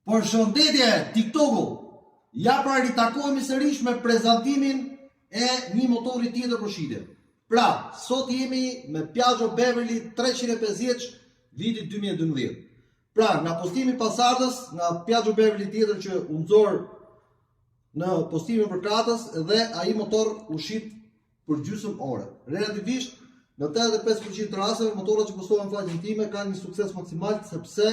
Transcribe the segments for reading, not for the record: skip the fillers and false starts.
Përshëndetje TikToku. Ja pra ritakohemi sërish me prezantimin e një motori tjetër për shitje. Pra, sot jemi me Piaggio Beverly 350 vitit 2012. Pra, nga postimi pasardhës, nga Piaggio Beverly tjetër që u nxor në postimin përkatës dhe ai motor u shit për gjysmë ore. Relativisht, në 85% të rasteve, motorrat që postohen në faqen time kanë një sukses maksimal sepse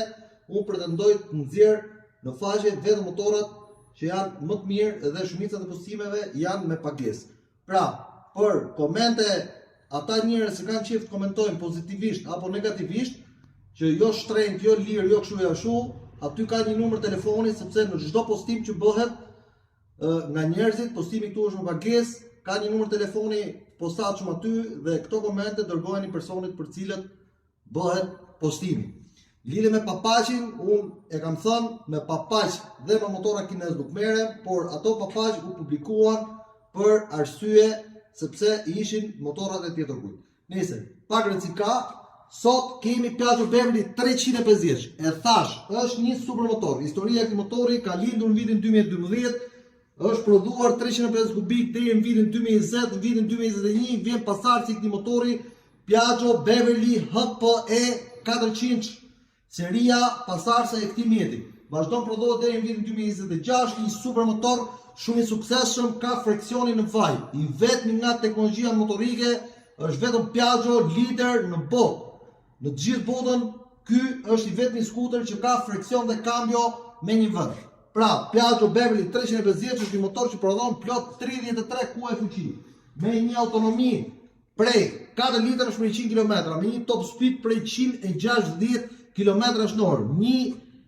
unë pretendoj të nxjerr në faqe vetëm motorrat që janë më të mirë dhe shumica e postimeve janë me pagesë. Pra, për komente ata njerëz që kanë qejf të komentojnë pozitivisht apo negativisht, që jo shtrenjtë, jo lirë, jo kështu jo ashtu, aty ka një numër telefoni sepse në çdo postim që bëhet nga njerëzit, postimi këtu është me pagesë, ka një numër telefoni posaçëm aty dhe këto komente dërgojeni personit për cilët bëhet postimi. Lidhje me papaqin, unë e kam thënë, me papaq dhe me motora kinez nuk merrem, por ato papaq u publikuan për arsye sepse ishin motorat e tjetërkujt. Nëse, pak rëndësi ka, sot kemi Piaggio Beverly 350. E thash, është një super motor. Historia e këtij motori ka lindur në vitin 2012, është prodhuar 350 kubik deri në vitin 2020, në vitin 2021 vjen pasardhësi i këtij motori Piaggio Beverly HPE 400 Seria pasardhëse e këtij mjeti vazhdon prodhohet deri në vitin 2026, një super motor shumë i suksesshëm, ka freksionin në vaj. I vetmi nga teknologjia motorike është vetëm Piaggio lider në botë. Në të gjithë botën ky është i vetmi skuter që ka freksion dhe kambio me një vend. Pra, Piaggio Beverly 350 është një motor që prodhon plot 33 kuaj fuqi, me një autonomi prej 4 litrash për 100 km, me një top speed prej 160 km në orë, një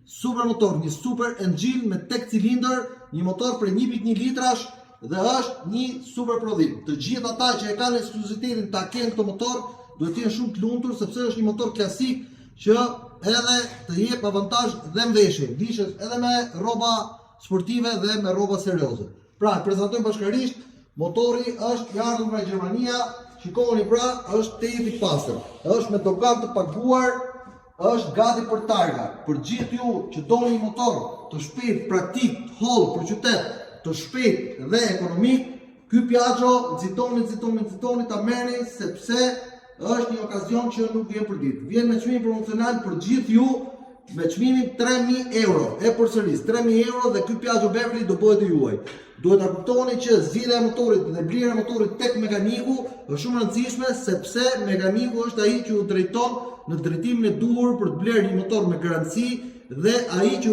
super motor, një super engine me 8 cilindër, një motor prej 1.1 litrash dhe është një super prodhim. Të gjithë ata që e kanë ekskluzivitetin ta kenë këtë motor, duhet të jenë shumë të lumtur sepse është një motor klasik që edhe të jep avantazh dhe në veshje, vishet edhe me rroba sportive dhe me rroba serioze. Pra, e prezantojmë bashkarisht, motori është i ardhur nga Gjermania, shikoni pra, është tejet i pastër. Është me dogan të paguar, është gati për targa. Për gjithë ju që doni një motor të shpejt, praktik, të hollë për qytet, të shpejt dhe ekonomik, ky Piaggio nxitoni, nxitoni, nxitoni ta merrni sepse është një okazion që nuk vjen për ditë. Vjen me çmim promocional për gjithë ju me çmimin 3000 euro. E përsëris, 3000 euro dhe ky Piaggio Beverly do bëhet i juaj. Duhet ta kuptoni që zgjidhja e motorit dhe blerja e motorit tek mekaniku është shumë e rëndësishme sepse mekaniku është ai që ju drejton në drejtimin e duhur për të blerë një motor me garanci dhe ai që ju.